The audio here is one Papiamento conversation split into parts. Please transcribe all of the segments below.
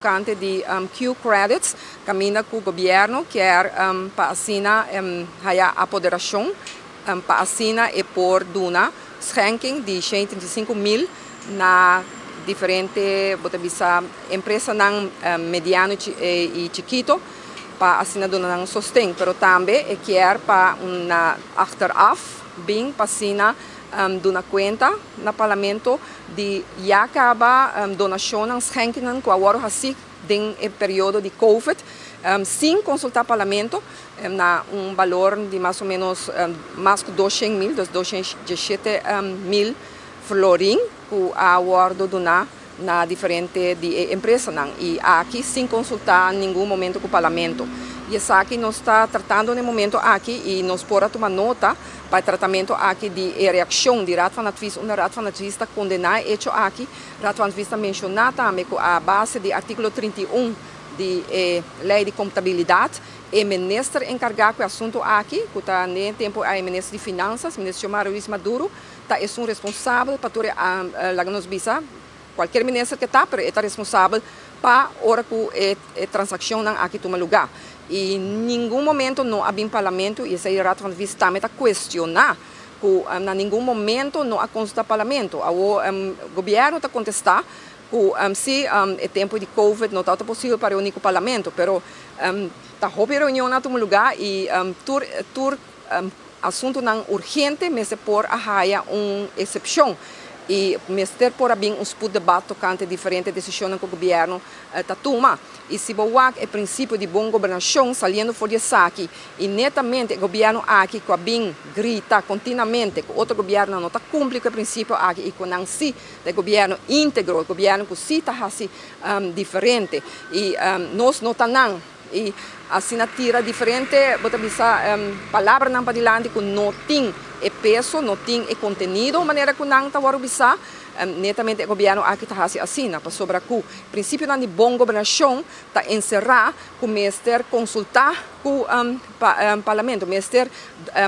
Tocante di Q-credits, caminda cu gobierno kier pa asina haya apoderacion pa asina e por duna schenking di 135 mil na diferente, bo ta bisa, empresanan mediano y chikito pa asina duna nan sosten, pero tambe e kier pa un achteraf bin pa asina duna cuenta na parlamento di ya caba donacion, schenkingen cu awor asina den e periodo di COVID, sin consulta parlamento, na un valor di mas o menos mas cu 200 mil, 217 mil florin, cu a wordo duna na diferente di empresanan y aki sin consulta ningun momento cu parlamento. Y esaki nos ta tratando na e momento aki y nos por a tuma nota pa e tratamento aki di reaccion di Raad van Advies, unda Raad van Advies ta condena e hecho aki. Raad van Advies ta menciona tambe cu a base di articulo 31 di Ley di Contabilidad, e minister encarga cu e asunto aki, cu ta na tempo e minister di Finanzas, minister Xiomara Ruiz Maduro, ta esun responsabel pa tur, laga nos bisa, cualkier minister cu ta, pero ta responsabel pa ora cu e transaccion aki tuma luga. Y ningun momento no a bin parlamento y esey Raad van Advies tambe ta cuestiona cu na ningun momento no a consulta parlamento. O gobierno ta contesta cu si e tempo di COVID no ta posibel pa reuni cu parlamento, pero ta hopi reunion a tuma luga y tur asuntonan urgente mester por a haya un excepcion y mester por a bin un spoeddebat tocante diferente decision cu gobierno ta tuma. Y si bo wak e principio di bon gobernacion, saliendo for di esaki y netamente e gobierno aki cu a bin grita continuamente cu otro gobierno no ta cumpli cu e principio aki y cu nan si e gobierno integro, e gobierno cu si ta asina diferente y nos no ta nan y asina tira diferente, bo ta bisa, palabranan padilanti cu no tin e peso, no tin e contenido manera cu nan ta wordo bisa. Netamente e gobierno aki ta hasi asina, pasobra cu principio di bon gobernacion ta encera cu mester consulta cu parlamento, mester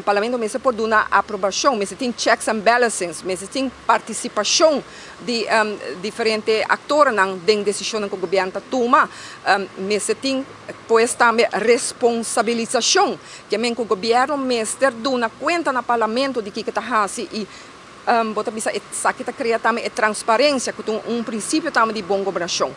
parlamento mester por duna aprobacion, mester tin checks and balances, mester tin participacion di diferente actornan den decision cu gobierno ta tuma, mester tin pues tambe responsabilisacion, kiermen cu gobierno mester duna cuenta na parlamento di kico ta hasi y bo ta bisa, esaki ta crea tambe e transparencia, cu ta un principio tambe di bon gobernacion.